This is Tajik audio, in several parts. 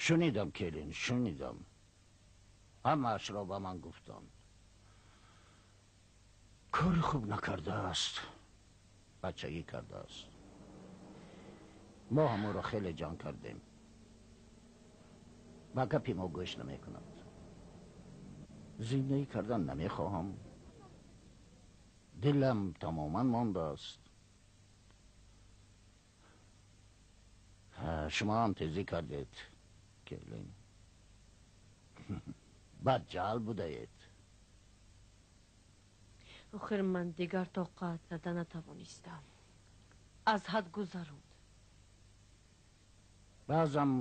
Шунидам, келин, шунидам. Ҳамаашро ба ман гуфтанд. Кори хуб накардааст, бачагӣ кардааст. Мо ҳамонро хеле ҷанг кардем. Ба гапи мо гӯш намекунад. Зиндагӣ кардан намехоҳам. Дилам тамоман мондааст. Шумо ҳам тезӣ кардед, келин. Бадҷал будаед. Охир ман дигар тоқат карда натавонистам. Аз ҳад гузаронд. Баъзан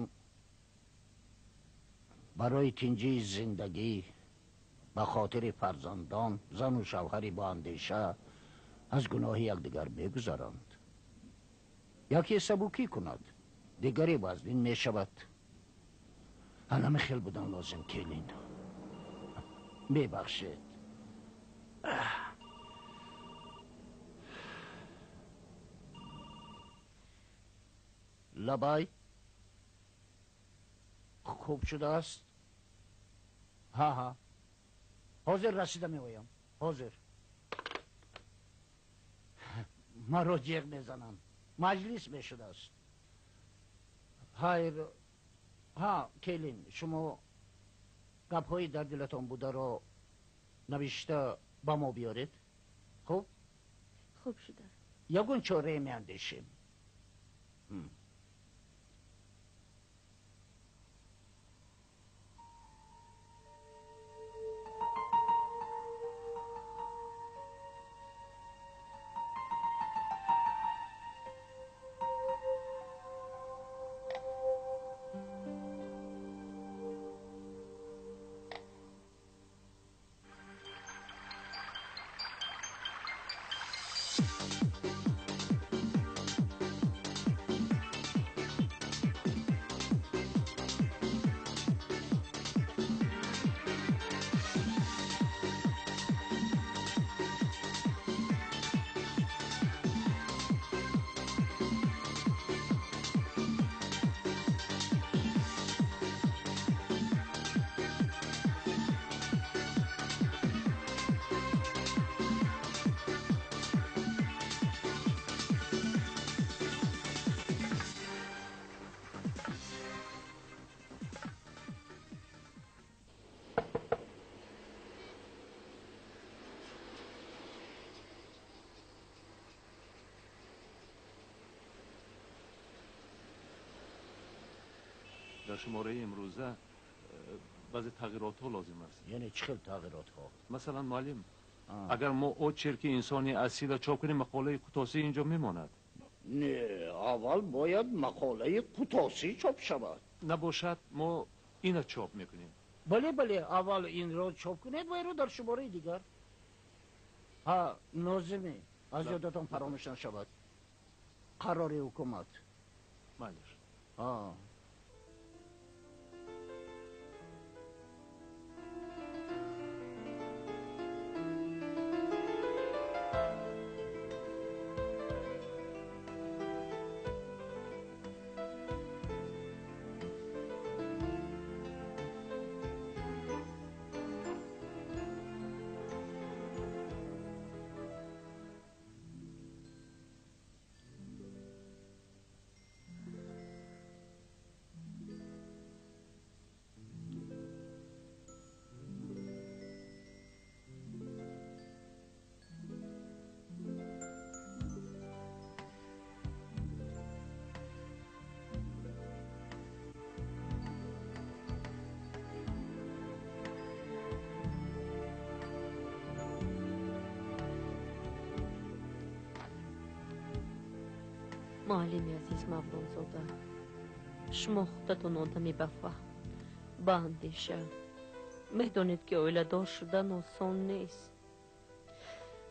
барои тинҷии зиндагӣ, ба хотири фарзандон, зану шавҳари бо андеша аз гуноҳи якдигар мегузаранд. Яке сабукӣ кунад, дигаре вазнин мешавад. Ҳанами хел будан лозим, келин. Мебахшед. Лабай, хуб шудааст? Ҳа, ҳа, ҳозир расида меоям. Ҳозир. Маро ҷеғ мезананд. Маҷлис мешудааст. Хайр, ҳа, келин, шумо гапҳои дар дилатон бударо навишта ба мо биёред. Хуб? Хуб шудааст. Ягон чорае меандешем. Дар шумораи имрӯза баъзе тағйиротҳо лозим аст. Яъне чӣ хел тағйиротҳо? Масалан, муаллим, агар мо очерки инсони асилро чоп кунем, мақолаи Қутосӣ инҷо мемонад. Не, аввал бояд мақолаи Қутосӣ чоп шавад. Набошад, мо инро чоп мекунем. Бале, бале, аввал инро чоп кунед ва инро дар шумораи дигар. Ҳа, Нозимӣ, аз ёдатон фаромӯш нашавад. Қарори ҳукумат. Малеш. Ҳа. Муаллими азиз Мавлонзода, шумо худатон одами бафаҳм, баандеша. Медонед, ки оиладор шудан осон нест.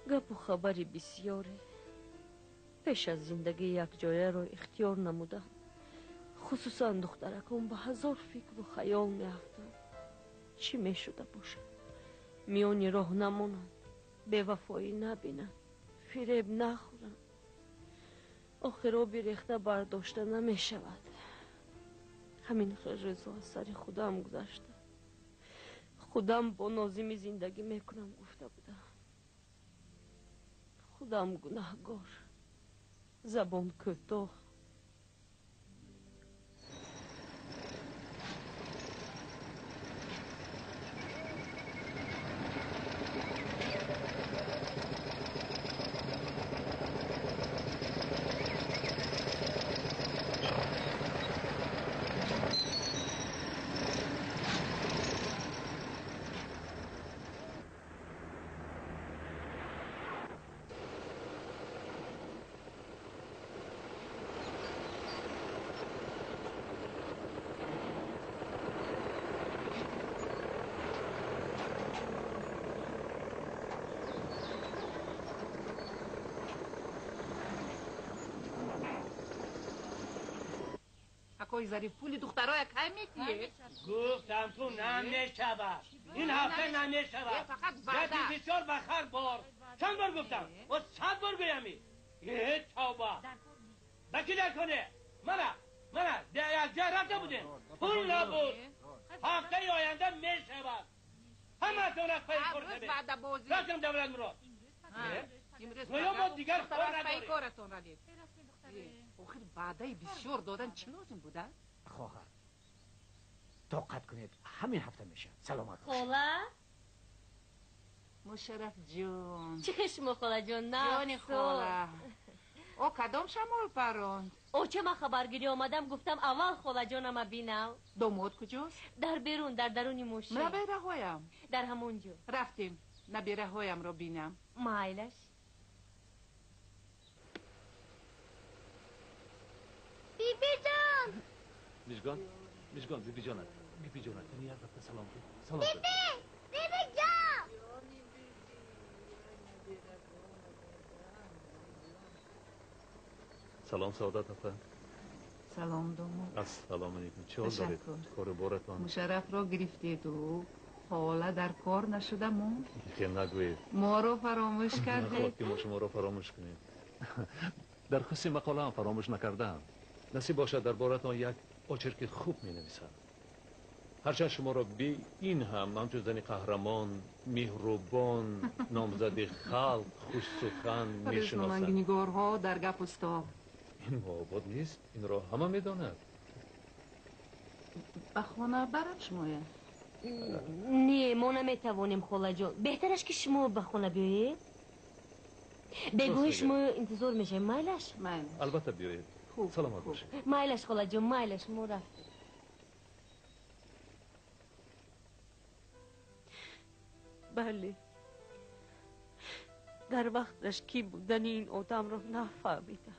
Гапу хабари бисёре. Пеш аз зиндагӣ якҷояро ихтиёр намудам. Хусусан духтаракон ба ҳазор фикру хаёл меафтанд. Чӣ мешуда бошад? Миёни роҳ намонанд, бевафоӣ набинанд, фиреб нахӯранд. Охир оби рехта бардошта намешавад. Ҳамин хел рӯзҳо аз сари худам гузашта. Худам бо Нозими зиндагӣ мекунам гуфта будам. Худам гунаҳгор, забон кӯтоҳ. Акои Зариф пули духтароя кай метиҳед? Гуфтам ту намешавад. Ин ҳафта намешавад. Гапи бисёр ба хар бор. Чанд бор гуфтам? О 100 бор гӯями. Э тавба. Ба ки дар коне? Мана, мана, якҷо рафта будем. Пул набуд. Ҳафтаи оянда мешавад. Ҳаматон аз пайи кор шавед. Рафтам Давлатмурод. Ё мо дигар кор надорем. Охир ваъдаи бисёр додан чӣ лозим буда? Хоҳар, тоқат кунед, ҳамин ҳафта мешавад. Саломат бошед. Хола? Мушарраф ҷон. Чӣ хел шумо, холаҷон? Ҷони хола. О кадом шамол паронд? Оча, ман хабаргирӣ омадам, гуфтам аввал холаҷонама бинам. Домод куҷост? Дар берун, дар даруни мошин. Набераҳоям? Дар ҳамон ҷо. Рафтем, набераҳоямро бинам. Майлаш. Бибиҷон! Мижгон, Мижгон, бибиҷонат, бибиҷонат, як дафъа салом кун. Салом кун. Биби! Бибиҷон! Салом, Саодат апа. Салом, домод. Ассалому алайкум. Чӣ ҳол доред? Кору боратон? Мушаррафро гирифтеду хола дар кор нашуда монд. Хел нагӯед. Моро фаромӯш кардед. Нахоҳад ки мо шуморо фаромӯш кунем. Дар хусуси мақолаам фаромӯш накардаам. Насиб бошад дар боратон як очерки хуб менависам. Ҳарчанд шуморо би ин ҳам ҳамчун зани қаҳрамон, меҳрубон, номзади халқ, хушсухан мешиносам. Рӯзноманигорҳо дар гап усто. Ин муобод нест, инро ҳама медонад. Ба хона барам шумоя? Не, мо наметавонем, холаҷон. Беҳтараш ки шумо ба хона биёед. Бегоҳи шумо интизор мешавем. Майлаш? Майлаш. Албатта биёед. Саломат бошед. Майлаш, холаҷон, майлаш, мо рафтем. Бале, дар вақташ кӣ будани ин одамро нафаҳмидам.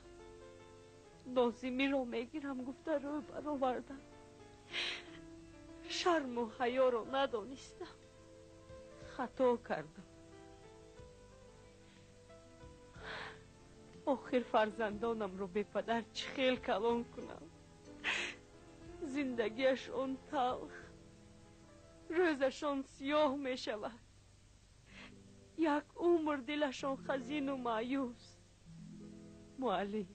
Нозимиро мегирам гуфта рӯ баровардам. Шарму ҳаёро надонистам. Хато кардам. Охир фарзандонамро бепадар чӣ хел калон кунам? Зиндагиашон талх, рӯзашон сиёҳ мешавад. Як умр дилашон хазину маъюс. Муаллим,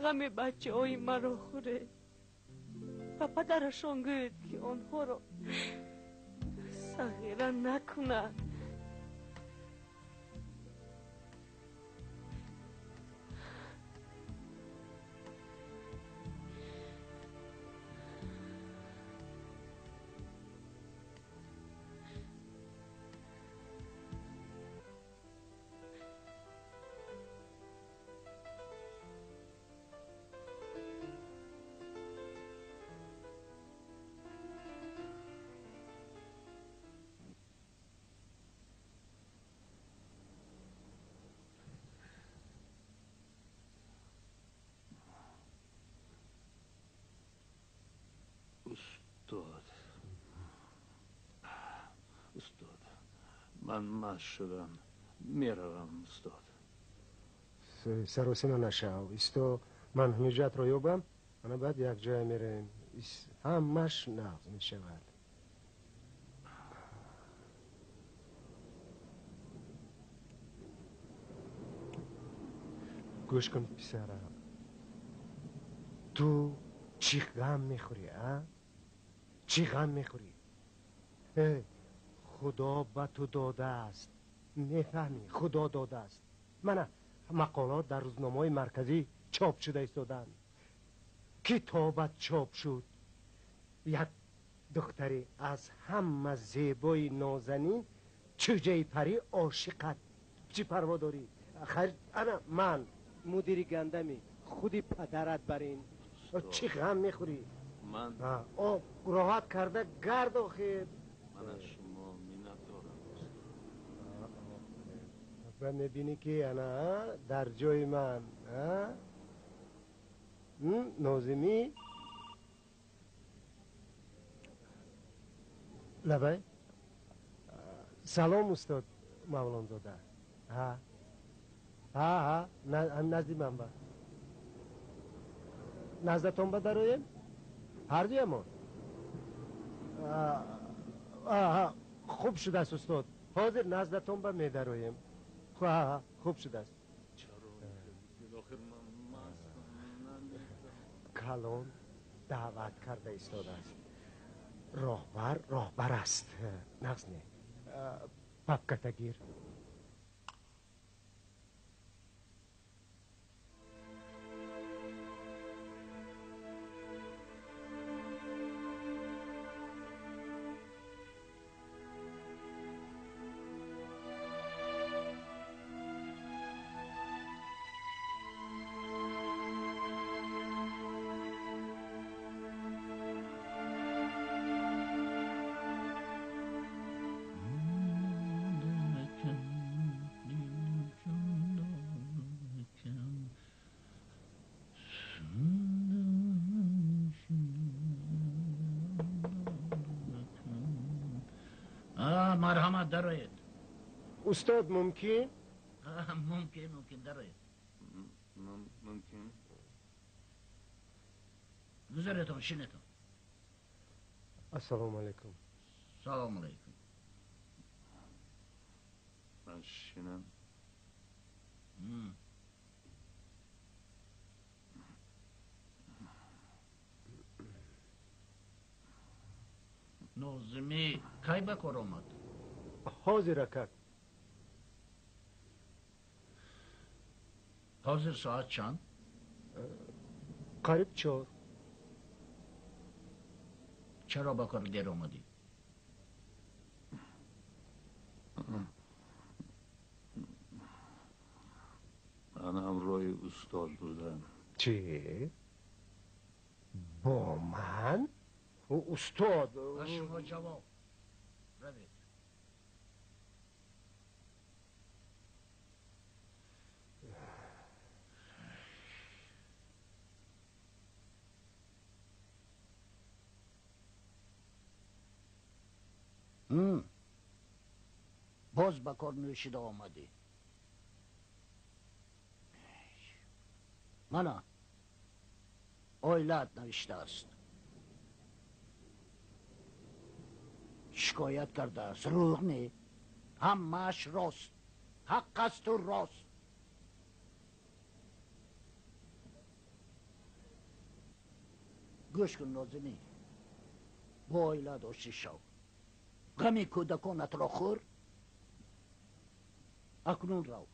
ғами бачаҳои маро хӯред. Ба падарашон гӯед, ки онҳоро сағира накунад. Устод, устод, ман маст шудам, меравам, устод. Саросима нашав, исто ман ҳуҷҷатро ёбам, ана баъд якҷоя меравем. Ҳамаш нағз мешавад. Гӯш кун, писарам, ту Чӣ ғам мехӯрӣ, а? Чӣ ғам мехӯрӣ? Худо ба ту додааст. Мефаҳмӣ, Худо додааст. Мана мақолот дар рӯзномаҳои марказӣ чоп шуда истодаанд. Китобат чоп шуд. Як духтаре аз ҳама зебои нозанин, чӯҷаи парӣ ошиқат. Чӣ парво дорӣ? Хайр, ана ман мудири гандами худи падарат бар ин. Чӣ ғам мехӯрӣ? Ман роҳат карда гард охир. Ман аз шумо миннат дорам. Ба мебинӣ ки ана дар ҷои ман Нозимӣ. Лабай. Салом устод Мавлонзода. Ҳа ҳа ҳа, назди ман ба. Наздатон ба дароем? Ҳардуямон? Хуб шудааст устод. Ҳозир наздатон ба медароем. Хуб шудааст. Калон даъват карда истодааст. Роҳбар роҳбар аст. Нағз не. Папката гир. Марҳамат, дароед. Устод, мумкин? Мумкин, мумкин, дароед. Мумкин. Гузаретон, шинетон. Ассалому алайкум. Салому алайкум. Ман шинам. Нозимӣ кай ба кор омад? Ҳозир акак. Ҳозир соат чанд? Қариб 4. Чаро ба кор дер омадӣ? Ман ҳамроҳи устод будам. Чӣ? Бо ман? Устод. Ба шумо ҷавоб. Равед. Боз ба кор нӯшида омадӣ. Мана оилаат навиштааст. Шикоят кардааст. Рӯғ не, ҳамааш рост. Ҳақ асту рост. Гӯш кун Нозимӣ, бо оилаат оштӣ шав. Ғами кӯдаконатро хӯр. Акнун рав.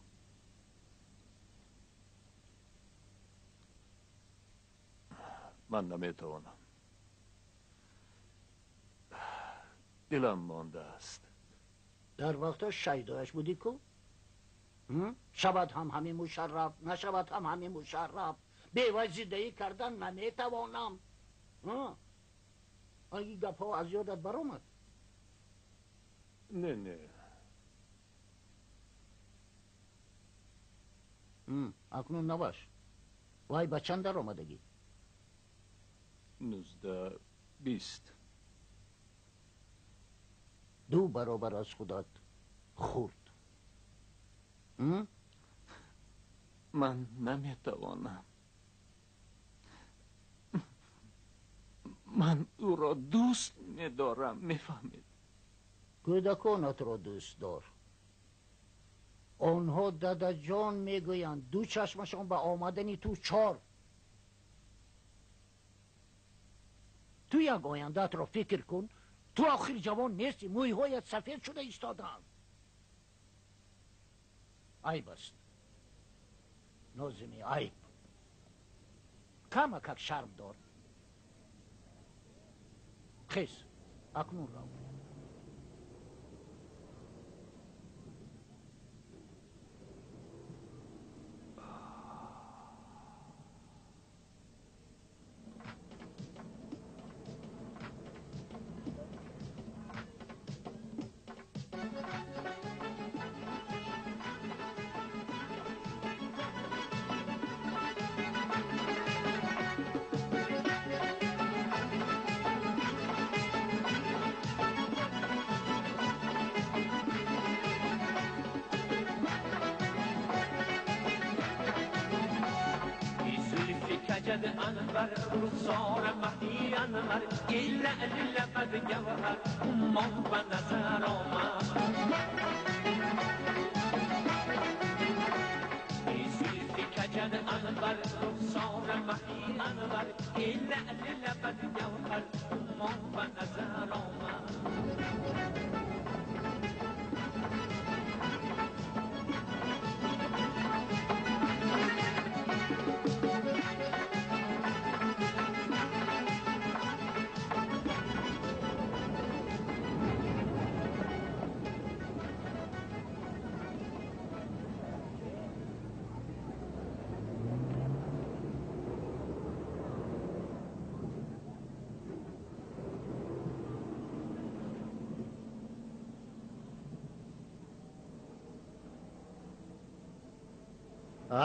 Ман наметавонам. Дилам мондааст. Дар вақта шайдояш будӣ ку? Шавад ҳам ҳамин мушарраф, нашавад ҳам ҳамин мушарраф. Бевай зиндагӣ кардан наметавонам. Ин гапҳо аз ёдат баромад? Не, не. Акнун наваш. Вай ба чанд даромадагӣ? 19, 20. 2 баробар аз худат хурд. Ман наметавонам. Ман ӯро дӯст медорам, мефаҳмед? Кӯдаконатро дӯст дор. Онҳо дадаҷон мегӯянд, ду чашмашон ба омадани ту чор. Ту як ояндаатро фикр кун. Ту охир ҷавон нестӣ, мӯйҳоят сафед шуда истодаанд. Айб аст, Нозими, айб. Камакак шарм дор. Хез, акнун рав. انور رخسار مهی انور ای لعل لبد گوهر عمان به نظر آمد. ای زلف کجد انور رخسار مهی انور ای لعل لبد گوهر عمان به نظر آمد.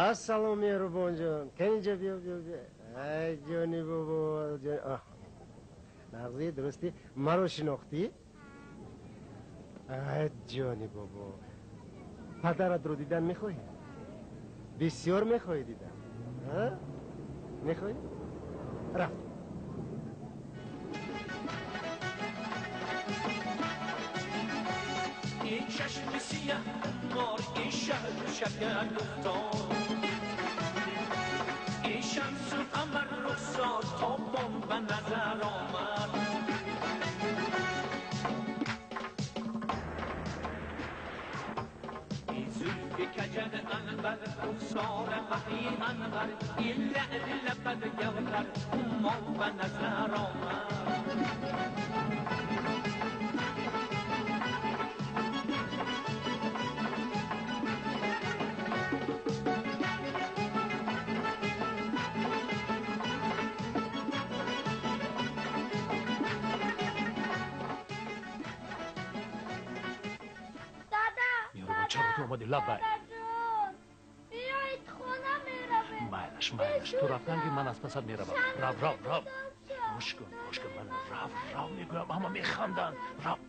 Ассалом, меҳрубонҷон, канинҷа биё, биё, биё. Ай ҷони бобо, нағзи, дурустӣ? Маро шинохтӣ? Ай ҷони бобо, падаратро дидан мехоҳӣ? Бисёр мехоҳӣ дидан? Мехоҳӣ? Рафт. Эй чашми сиёҳ мор, эй шаҳду шакар гуфтор, эй шамсу қамар рухсор тобон ба назар омад. Эй зулфи каҷад анвар рухсор маҳи анвар, эй лаъли лабад гавҳар уммон ба назар омад. Чаро ту омадӣ? Лаббай. Биёед, хона меравем. Майлаш, майлаш, ту рафтан ки ман аз пасат меравам. Рав, рав, рав. Гӯш кун, гӯш кун, ман рав, рав мегӯям, ҳама механданд. Рав.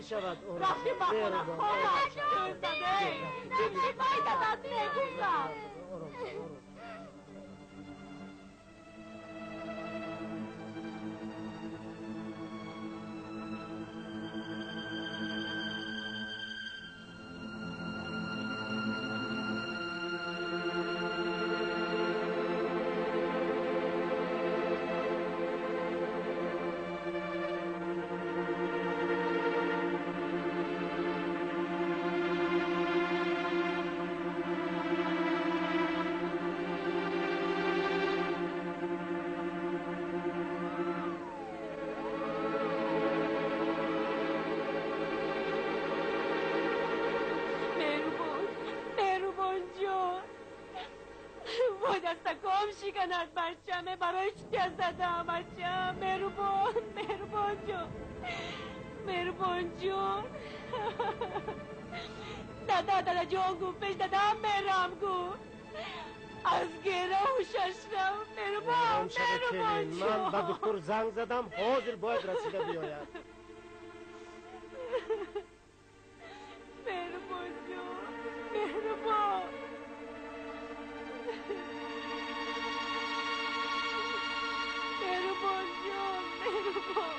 Шавад. Рафтем ба хона, хона. Ҷимшид дадат мегуфтам. Дастаком шиканад бачаме, барои чӣ тя задам бачам? Меҳрубон, Меҳрубон ҷон, Меҳрубон ҷон. Дада, дадаҷон гуфт, пеш дадам мерам гуфт. Аз гера ҳушаш рафт. Меҳрубон, Меҳрубон ҷон. Ман ба духтур занг задам, ҳозир бояд расида биёяд. Меҳрубон ҷон, Меҳрубон. Меҳрубон ҷон, Меҳрубон.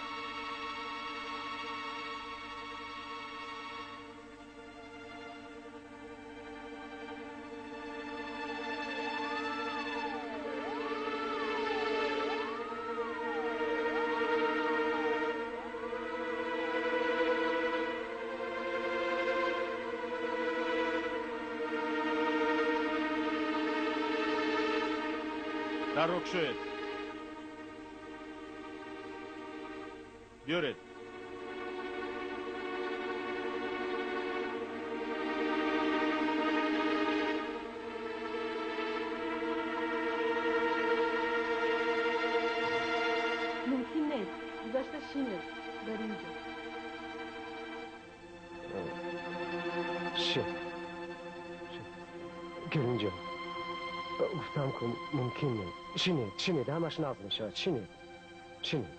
Дарро кушоед. Биёред. Мумкин нест. Гузашта шинед дар ин ҷо. Ши. Келинҷон. Гуфтам ку мумкин нест. Шинед, шинед, ҳамаш нағз мешавад. Шинед. Шинед.